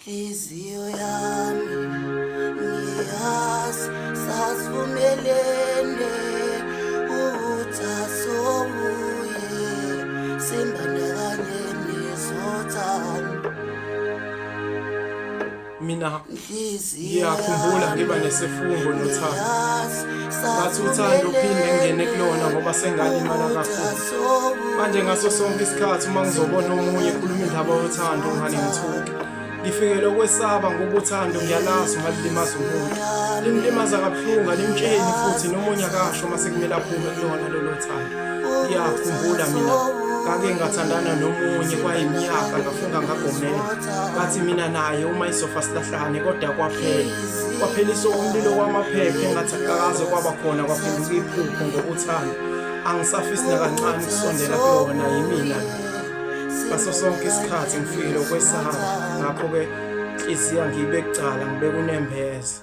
Nhliziyo yami ngiyazi sasivumelene ukuthi asobuye simbandakanye nezothando. Mina ngiyakhumbula ngiba nesifungo nothando, ngathi uthando uphinde ngingene kulona ngoba sengalimala kakhulu. Manje ngaso sonke isikhathi uma ngizobona omunye ekhuluma indaba yothando ngane ngithuke. Ngifikelwe ukwesaba ngoba uthando ngiyalazi uma lilimaza umuntu. Limlimaza kabuhlungu alimtsheli futhi nomunye akasho uma sekumele aphume kulona lolo thando. Ngiyakhumbula mina ngake ngathandana nomunye kwayiminyaka ngafunga ngagomela. Ngathi mina naye uma isofa silahlane kodwa kwaphela. Kwapheliswa umlilo kwamaphepha engathi akakaze kwaba khona kwaphenduka iphupho ngokuthanda. Angisafisi nakancane ukusondela kulona yimina. Ngaso sonke isikhathi ngifikile ukwesaba ngakho-ke inhliziyo angiyibeki cala ngibeka unembeza.